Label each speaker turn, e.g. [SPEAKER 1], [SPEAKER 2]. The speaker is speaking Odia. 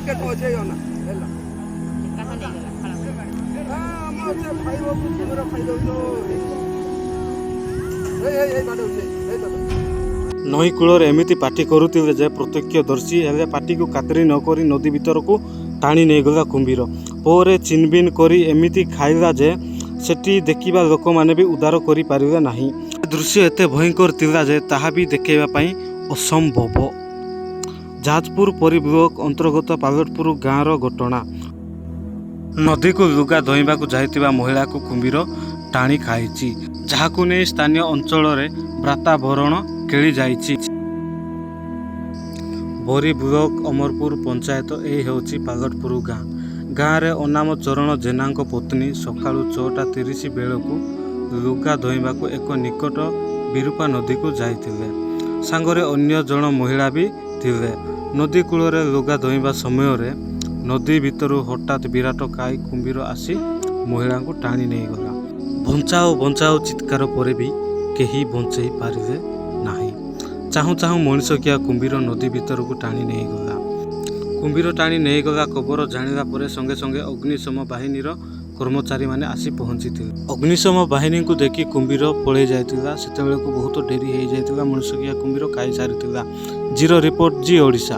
[SPEAKER 1] ଟିକେ ଅଛି ଅନା ହେଲା। ଆମ ସେ ଖାଇବାକୁ କୁମ୍ଭୀର ଖାଇଦଉଛୁ। ଏଇ ଏଇ ଏଇ ବାଡ଼ଉଛି ଏଇ ତ।
[SPEAKER 2] ନଈ କୂଳରେ ଏମିତି ପାଟି କରୁଥିଲେ ଯେ ପ୍ରତ୍ୟକ୍ଷଦର୍ଶୀ ହେଲେ ପାଟିକୁ ଖାତିର ନକରି ନଦୀ ଭିତରକୁ ଟାଣି ନେଇଗଲା କୁମ୍ଭୀର। ପରେ ଛିନଭିନ କରି ଏମିତି ଖାଇଲା ଯେ ସେଠି ଦେଖିବା ଲୋକମାନେ ବି ଉଦ୍ଧାର କରିପାରିଲେ ନାହିଁ। ଦୃଶ୍ୟ ଏତେ ଭୟଙ୍କର ଥିଲା ଯେ ତାହା ବି ଦେଖାଇବା ପାଇଁ ଅସମ୍ଭବ। ଯାଜପୁର ବରୀ ବ୍ଲକ ଅନ୍ତର୍ଗତ ପାଲଟପୁର ଗାଁର ଘଟଣା। ନଦୀକୁ ଲୁଗା ଧୋଇବାକୁ ଯାଇଥିବା ମହିଳାକୁ କୁମ୍ଭୀର ଟାଣି ଖାଇଛି, ଯାହାକୁ ନେଇ ସ୍ଥାନୀୟ ଅଞ୍ଚଳରେ ବାତାବରଣ ଖେଳି ଯାଇଛି। ବରୀ ବ୍ଲକ ଅମରପୁର ପଞ୍ଚାୟତ ଏଇ ହେଉଛି ପାଲଟପୁର ଗାଁ। ଗାଁରେ ଅନାମ ଚରଣ ଜେନାଙ୍କ ପତ୍ନୀ ସକାଳୁ 6:30 ବେଳକୁ ଲୁଗା ଧୋଇବାକୁ ଏକ ନିକଟ ବିରୂପା ନଦୀକୁ ଯାଇଥିଲେ। ସାଙ୍ଗରେ ଅନ୍ୟ ଜଣ ମହିଳା ବି ଥିଲେ। ନଦୀ କୂଳରେ ଲୁଗା ଧୋଇବା ସମୟରେ ନଦୀ ଭିତରୁ ହଠାତ୍ ବିରାଟକାୟ କୁମ୍ଭୀର ଆସି ମହିଳାଙ୍କୁ ଟାଣି ନେଇଗଲା। ବଞ୍ଚାଅ ବଞ୍ଚାଅ ଚିତ୍କାର ପରେ ବି କେହି ବଞ୍ଚେଇ ପାରିଲେ ନାହିଁ। ଚାହୁଁ ଚାହୁଁ ମଣିଷଖିଆ କୁମ୍ଭୀର ନଦୀ ଭିତରକୁ ଟାଣି ନେଇଗଲା। କୁମ୍ଭୀର ଟାଣି ନେଇଗଲା ଖବର ଜାଣିଲା ପରେ ସଙ୍ଗେ ସଙ୍ଗେ ଅଗ୍ନିଶମ ବାହିନୀର କର୍ମଚାରୀମାନେ ଆସି ପହଞ୍ଚିଥିଲେ। ଅଗ୍ନିଶମ ବାହିନୀଙ୍କୁ ଦେଖି କୁମ୍ଭୀର ପଳେଇ ଯାଇଥିଲା। ସେତେବେଳକୁ ବହୁତ ଡେରି ହେଇଯାଇଥିଲା, ମଣିଷଖିଆ କୁମ୍ଭୀର ଖାଇସାରିଥିଲା। Zero report, G Odisha.